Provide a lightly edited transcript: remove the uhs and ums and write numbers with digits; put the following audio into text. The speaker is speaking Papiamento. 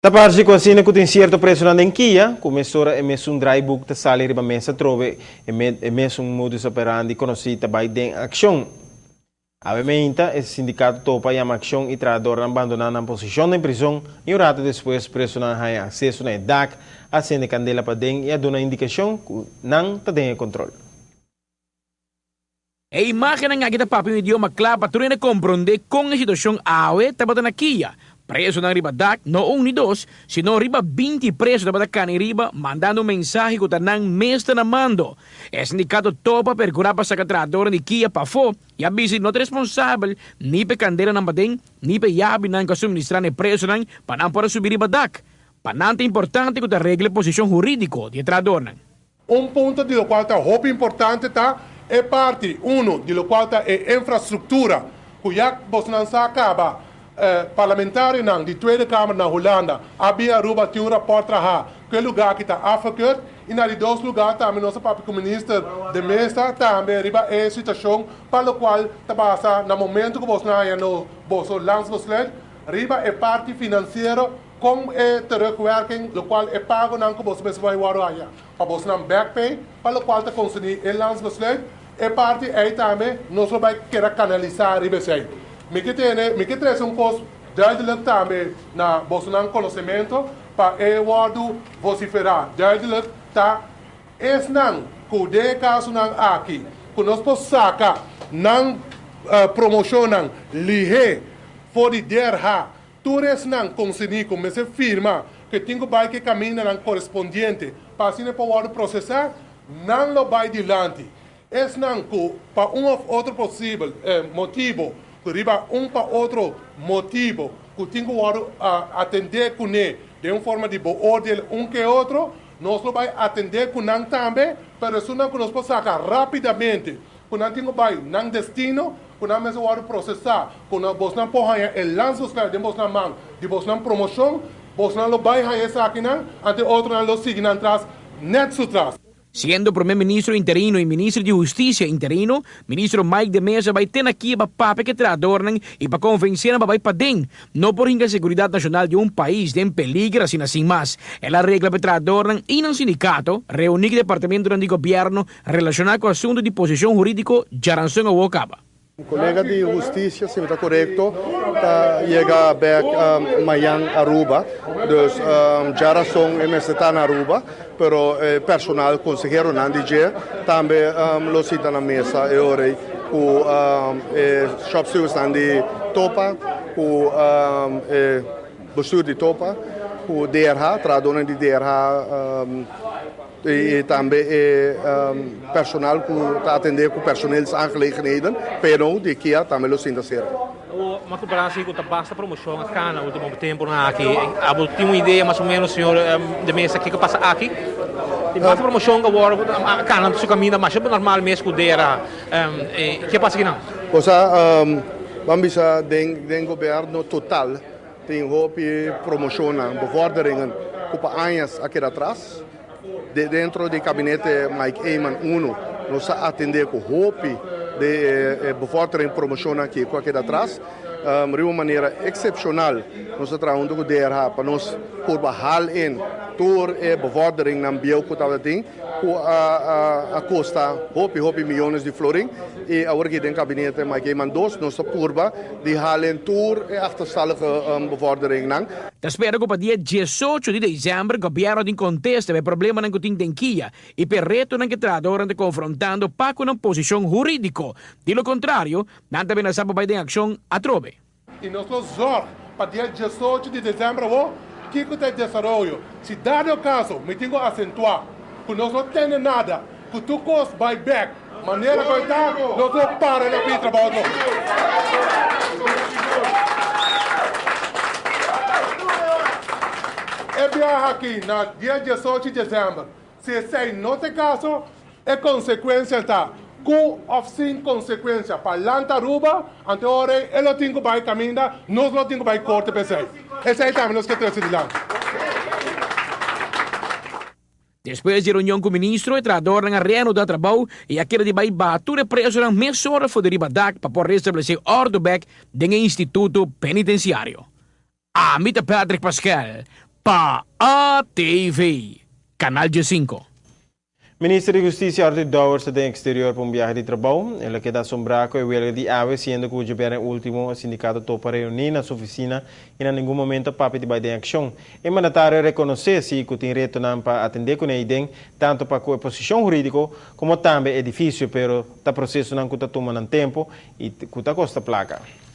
Ta parse ku asina ku tin sierto presonan den kia, ku mesora e mesun draaiboek ta sali riba mesa atrobe, e mesun modus operandi konosí ta bai den akshon. Awe meinta e sindikato topa yama akshon i trahadornan bandoná nan posishon den prizon i un rato despues presonan haña akseso na e dak, a sende kandela paden i a duna indikashon ku nan ta den e kontrol. E imágennan aki ta papia un idioma kla pa tur hende komprondé kon e situashon awe tabata na Kia. Presonan riba dak, no un ni dos, sino riba 20 preso tabata kani riba mandando un mensahe ku ta nan mes ta na mando. E sindikato topa a perkurá pa saka trahadornan di Kia pafó i a bisa di no ta responsabel ni pa e kandelanan paden ni pa e yabinan ku a suministrá na e presonan pa nan por a subi riba dak. Pa nan ta importante ku ta regla e posishon hurídiko di e trahadornan. Un punto di locual ta hopi importante ta e parti uno di locual ta e infrastructura cu ya bosnan sa caba parlamentarionan di Tweede Kamer na Hulanda a bin Aruba tin un rapport traha cu e lugar aki ta afgekeurd y na di dos lugar tambe nos a papia cu Minister de Meza tambe riba e situacion pa locual ta basa na momento cu bosnan haya no boso landsbesluit riba e parti financiero. Kon e terugwerking, lokual e pagonan ku boso mester bai wòrdu haña pa bosonan back pay, pa lokual ta konserní e landsbesluit, e parti ei tambe nos lo bai keda kanalisá riba esei. Mi ke tene, mi ke trese un kos duidelijk tambe na bosonan konosementu pa e wòrdu vosiferá duidelijk, ta esnan ku den e kasonan aki ku nos por saka nan promoshonnan lihé for di DRH Tur esnan konserní ku mester firma ku e tin ku bai ku e kamindanan korespondiente pa asina e por wòrdu prosesá, nan lo bai dilanti. Esnan ku pa un òf otro posibel motibu, ku riba un pa otro motibu ku tin ku wòrdu atendé kuné den un forma di beoordeel un ke otro, nos lo bai atendé ku nan tambe, pero esunnan ku nos por saka rápidamente ku nan tin ku bai nan destino, ku nan mester wòrdu prosesá, ku nan bosnan por haña e landsbesluit den bosnan man di bosnan promoshon, bosnan lo bai haña esakinan, anto e otronan lo sigui nan tras nèt su tras. Siendo Prome Ministro interino y Minister di Husticia interino, Ministro Mike de Meza bay te na Kia pa papia cu e trahadornan y pa convence nan pa bay paden. No por hinca seguridad nacional di un pais den peliger asina sin mas. El a regla pa e trahadornan y nan sindicato reuni cu departamentonan di gobierno Relashoná ku asuntu di posishon hurídiko djaranson awor kaba. Un kolega di hustisia, si mi ta korekto, ta yega bek mayan Aruba. Dus djarason e mester ta na Aruba, pero e personal, konseheronan di dje tambe lo sinta na mesa e ora ei ku e shopstewardsnan di Topa, ku e bestuur di Topa, ku DRH, trahadónan di DRH. I tambe e personal ku ta atendé ku personeelsaangelegenheden, PNO, di kia tambe lo sinta serka. Awor, mas ku pará si ku ta basta promoshon a kana ultimo tempunan aki. Abo tin un idea mas o menos, señor de Meza, kiko pasa aki? Tin basta promoshon ku awor a kana su kaminda masha normal mes ku dera. Ke pasa akinan? Cosa, ban bisa den gobierno total tin hopi promoshonnan, bevorderingen, ku pa añas a keda atras. Dentro di kabinete Mike Eman uno nos a atendé ku hopi di e bevordering promoshonnan aki ku a keda atras. Riba un manera eksepshonal nos a traha huntu ku DRH pa nos purba hal in tur e bevorderingnan bieu ku tabata tin ku a kosta hopi hopi miyones di florin i awor aki den kabinete Mike Eman dos nos ta purba di hal in tur e achterstallige bevorderingnan. Ta spera ku pa dia 18 di desèmber gobièrnu tin kontesta pa e problemanan ku tin den kia i pa e retonan ku e trahadornan ta konfrontando pa ku nan posishon hurídiko. Di lo kontrario, nan ta menasá pa bai den akshon atrobe. I nos lo zòrg pa dia 18 di desèmber awor kiko ta e desaroyo. Si dado kaso mi tin ku asentuá ku nos no tende nada, ku tur kos bai bèk manera ku e ta, nos lo para na pidi trabou atrobe. E biaha aki na dia 18 di desèmber, si esei no ta e kaso, E konsekuensia ta ku òf sin konsekuensia pa lanta Aruba, anto e ora ei e lo tin ku bai kaminda, nos lo tin ku bai korte pa esei. Esei tambe nos ke trese dilanti. Despues di reunion ku ministro, e trahadornan a reanudá trabou i a keda di bai baha tur e presonan mesora for di riba dak pa por restablesé òrdu bèk den e instituto penitensiario. Ami ta Patrick Pascal. Pa ATV, Canal 5. Minister di Husticia Arthur Dowers ta den exterior pa un biahe di trabou. El a keda asombra cu e huelga di awe, siendo cu diabierna ultimo sindicato topa reuni na su oficina y na ningun momento papia di bay den accion. E mandatario a reconoce si cu tin retonan pa atende cu ne den, tanto pa cu e posicion huridico como tambe edificio, pero ta procesonan cu ta tuma nan tempo y cu ta costa placa.